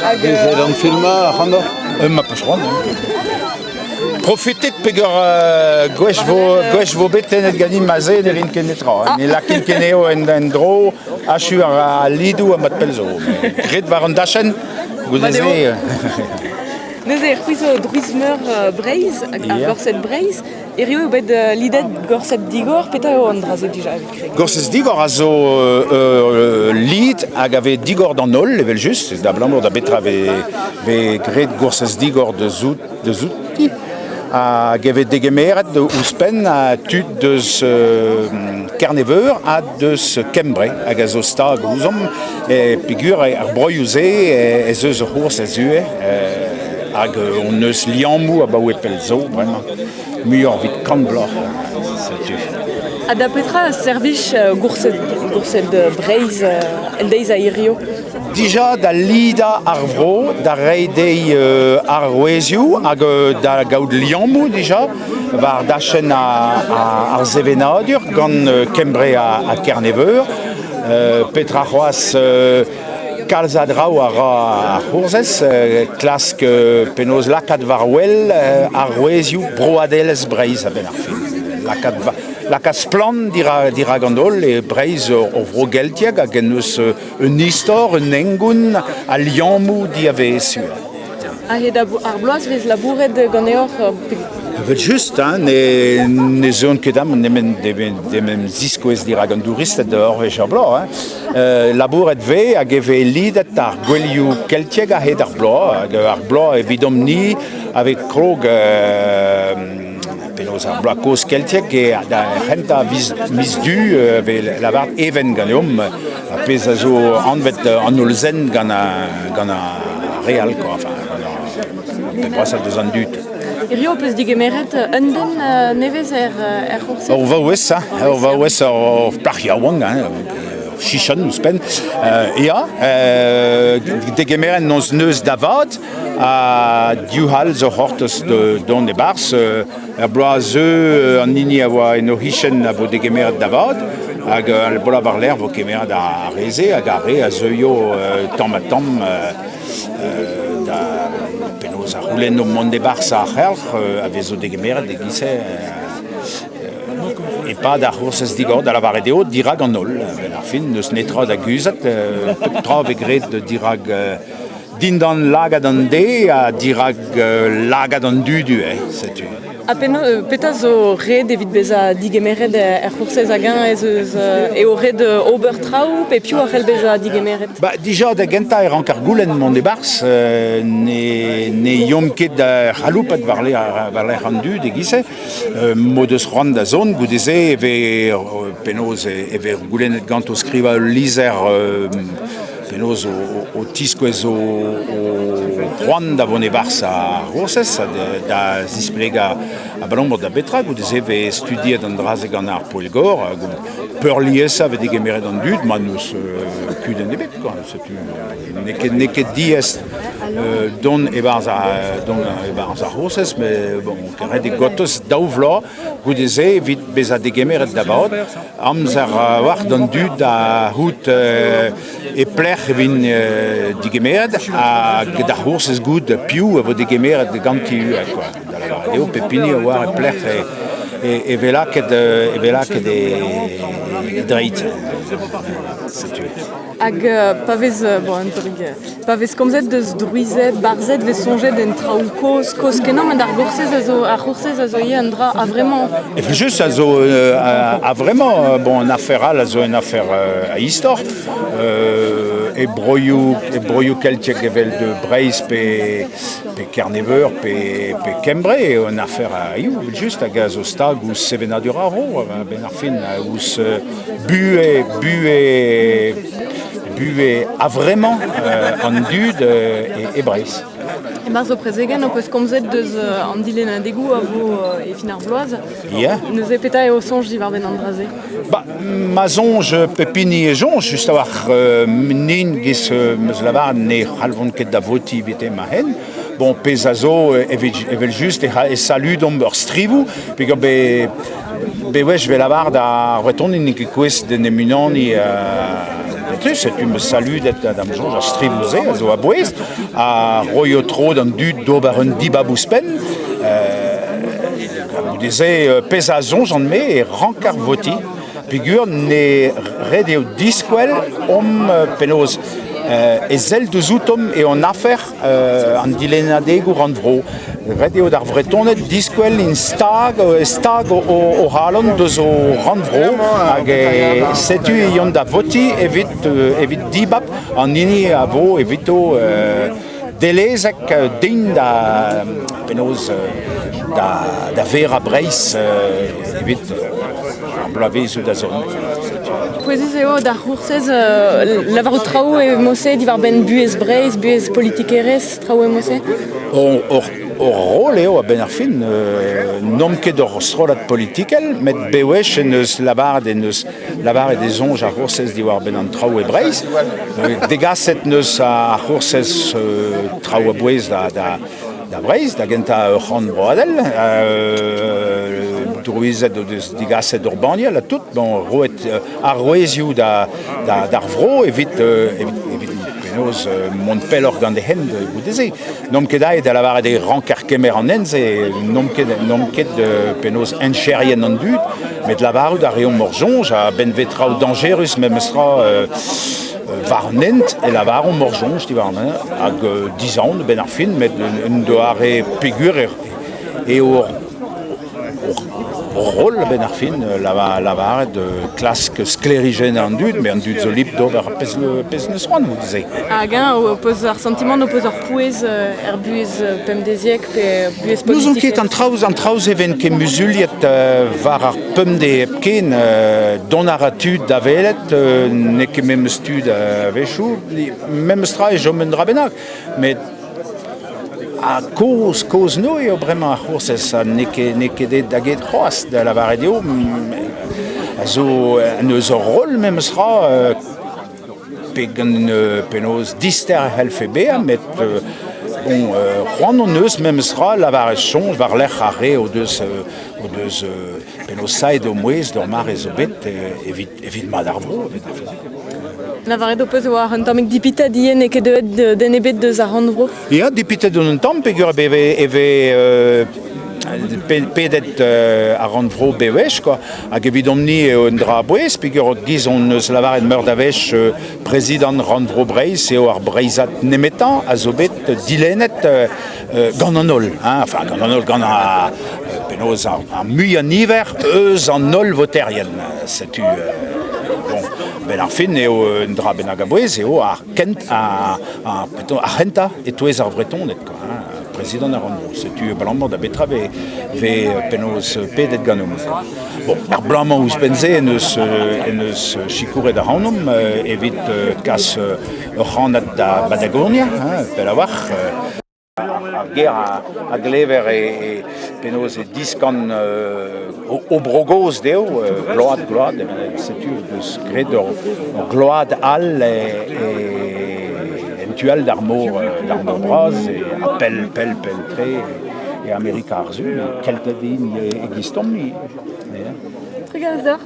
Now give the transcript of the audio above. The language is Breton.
Hag Bez an filmañ ac'hanoc'h? Ma peus c'hoant. Profitit peger gwech vo, gwech vo bet tennet ganin ma se ne rin ket netra. Ne lakin ket anezho en-dro, achu ar lidoù ha mat pell zo. Graet war an dachenn, goude-se... Neuze, c'hwi zo drouiz-meur Breizh, ar Gorsedd Breizh. Hiziv eo bet lidet Gorsedd Digor. Petra eo an dra-se dija evit kregiñ? Gorsedd Digor a zo ul lid hag a vez digor d'an holl evel-just. Abalamour da betra vez graet Gorsedd Digor deus outi. Hag e vez degemeret ouzhpenn tud deus Kerne-Veur ha deus Kembre hag a zo stag ouzhomp. Peogwir er broioù-se ez eus ur c'hoursez ivez. Hag hon eus liammoù abaoe pell zo bremañ, muioc'h evit 100 bloaz, setu. Ha da petra servij Goursed, Goursed Breizh en deiz a hirio? Dija da lidañ ar vro, da reiñ dezhi arouezioù hag da gaout liammoù dija war dachenn ar sevenadur gant Kembre ha Kerne-Veur. Petra c'hoazh Kalz a draoù a ra ar c'hourzhez, klask penaos lakaat war-wel arouezioù broadelezh Breizh a-benn ar fin. Lakaat, lakaat splann dirak an holl eo Breizh ur vro geltiek hag en deus un istor, un hengoun ha liammoù diavaez sur. A-hed ar bloaz 'vez labouret ganeoc'h Evel-just, hein, ne, ne zeuont ket amañ nemet d'en em ziskouez dirak an douristed ur wech ar bloaz. Hein. Euh, labouret 'vez hag e vez lidet ar gouelioù keltiek a-hed ar bloaz. Hag ar bloaz evidomp-ni a vez krog euh, penaos ar bloaz kozh keltiek e da c'hentañ viz, miz Du euh, vez lavaret even ganeomp, ar pezh a zo anvet an holl zen gant gant ar re all, quoi. Enfin, gant ar pep brasañ deus an dud. Hirio ho peus digemeret un den nevez er, er c'hourse? Ur vaouez, hein, ur vaouez, ur plac'h yaouank, hein, ur chichon ouzhpenn. ya, degemeret n'eus neus da vat, ha div all zo c'hortoz dont e-barzh. Er bloaz zeu, an hini a oa en o c'hichen a vo degemeret da vat, hag ar bloaz war-lerc'h vo kemeret ar re-se hag ar re a zeuio tamm-ha-tamm da penaos a c'houlenno mont e-barzh ar c'helc'h a vezo degemeret e-giz-se e-pad ar c'hoursez digor, da lavaret eo dirak an holl. A-benn ar fin n'eus netra da guzhat, pep tra a vez graet dirak dindan lagad an deiz ha dirak lagad an dud ivez, setu. Ha petra zo ret evit bezañ digemeret er c'hoursez hag-eñ ez eus eo ret ober traoù pe piv a c'hell bezañ digemeret? Ba, dija da gentañ e rank ar goulenn mont e-barzh. ne, ne yomp ket da c'haloupat war-lerc'h an dud e-giz-se. M'o deus c'hoant da zont, goude-se e vez penaos e vez goulennet ganto skrivañ ul lizher penaos o tiskouez o c'hoant da vont e-barzh ar c'hoursez ha da zisplegañ abalamour da betra. Goude-se e vez studiet an dra-se gant ar poellgor hag peurliesañ e vez degemeret an dud ma n'eus kudenn ebet kwa. Setu n'eo ket n'eo ket diaes dont e-barzh ar dont e-barzh ar c'hoursez met bon ret eo gortoz daou vloaz goude-se evit bezañ degemeret da vat. Amzer a-walc'h d'an dud da c'hoût e pelec'h e vint digemeret hag d'ar c'hoursez goût piv a vo degemeret ganti ivez kwa. Da lavaret eo pep hini a oar e pelec'h e vez lakaet e vez lakaet e dreid. Setu. Hag pa vez bon un tammig pa vez komzet deus drouized, barzhed, 'vez soñjet en traoù kozh, kozh-kenañ, met ar goursez a zo ar c'hoursez a zo ivez un dra a-vremañ. Evel-just a zo a-vremañ, bon un afer all a zo un afer a istor. E broioù e broioù keltiek evel de Breizh pe pe Kerne-Veur pe pe Kembre eo un afer a ioù evel-just hag a zo stag ouzh sevenadur ar vro a-benn ar fin ouzh buhez buhez buhez a-vremañ an dud e Breizh. E-barzh ho prezegenn ho peus komzet deus an dilennadegoù a vo e fin ar bloaz. Ya. Neuze petra eo ho soñj diwar-benn an dra-se? Ba, ma soñj pep hini e soñj just a-walc'h nin giz 'm eus lavaret ne c'halvont ket da votiñ evit ma hent. Bon, pezh a zo evel-just e saludomp ur strivoù peogwir bewech 'vez lavaret ar Vretoned n'int ket gouest d'en em unaniñ. Petrus, setu 'm eus saludet d'am soñj ar strivoù-se a zo a-bouez, a roio tro d'an dud d'ober un dibab ouzhpenn. Goude-se, pezh a soñjan-me e ranker votiñ peogwir ne ret eo diskwel omp penaos e sell deus outomp eo an afer an dilennadegoù rannvro. Ret eo d'ar Vretoned diskwel int stag, stag o c'halon deus o rannvro hag setu e yont da votiñ evit evit dibab an hini a vo evito dellezek din da penaos da da verañ Breizh evit ar bloavezhioù da zont. Pouezus eo d'ar c'hoursez lavarout traoù e mod-se diwar-benn buhez Breizh, buhez politikerezh, traoù e mod-se? Hor roll eo a-benn ar fin. N'omp ket ur strollad politikel, met bewech en deus lavaret en deus lavaret e soñj ar c'hoursez diwar-benn an traoù e Breizh. Degaset 'neus ar c'hoursez traoù a-bouez da da Vreizh, da gentañ ur c'han broadel, drouized o deus degaset ur banniel ha tout, bon, roet arouezioù d'ar vro evit evit penaos mont pelloc'h gant e hent goude-se. N'omp ket aet da lavaret e ranker kemer an hent-se, n'omp ket, n'omp ket penaos hencherien an dud, met lavarout a reomp hor soñj a-benn 'vez traoù dañjerus memestra war an hent e lavaromp hor soñj diwar-benn hag dizaon a-benn ar fin met un doare peogwir eo hor roll a-benn ar fin lavaret klask sklêrijennañ an dud met an dud zo libr d'ober ar pezh 'neus c'hoant goude-se. Hag-eñ ho peus ar santimant ho peus ur pouez er buhez pemdeziek pe buhez politikel? N'ouzon ket an traoù an traoù-se 'vent ket muzuliet war ar pemdez hepken. Dont a ra tud da welet, n'eo ket memes tud a-wechoù. Memes tra e chom un dra bennak. Met ha kozh, kozh-noz eo bremañ ar c'hoursez ha n'eo ket n'eo ket aet da get c'hoazh da lavaret eo a zo en deus ur roll memes tra pe gant penaos dister e c'hellfe bezañ met bon c'hoant hon eus memes tra lavaret soñj war-lerc'h ar re o deus o deus penaos saet o mouezh d'ur mare zo bet evit evit mat ar vro. Lavaret ho peus e oa un tammig dipitet ivez n'eo ket deuet den ebet deus ar rannvro? Ya, dipitet on un tamm peogwir e vez pedet ar rannvro bewech quoi. Hag evidomp-ni eo un dra a-bouez peogwir giz hon eus lavaret meur da wech prezidant rannvro Breizh eo ar Breizhad nemetañ a zo bet dilennet gant an holl, hein, enfin gant an holl, gant ar penaos ar muiañ niver eus an holl voterien. Setu bon, benn ar fin eo un dra bennak a-bouez eo ar kent ar ar c'hentañ e-touez ar Vretoned quoi, hein, prezidant ar rannvro. Setu abalamour da betra vez penaos pedet ganeomp. Bon, ar bloaz-mañ ouzhpenn-se en deus en deus sikouret ac'hanomp evit kas ur c'hannad da Batagonia, hein, pell a-walc'h. Ar ger a glever e penaos e diskan o bro gozh dezho, gload, gload, setu deus graet ur gload all en tu all d'ar mor, d'ar mor bras, ha pell, pell, pell-tre e Amerika ar Su, Kelted int e-giztomp-ni. Trugarez deoc'h.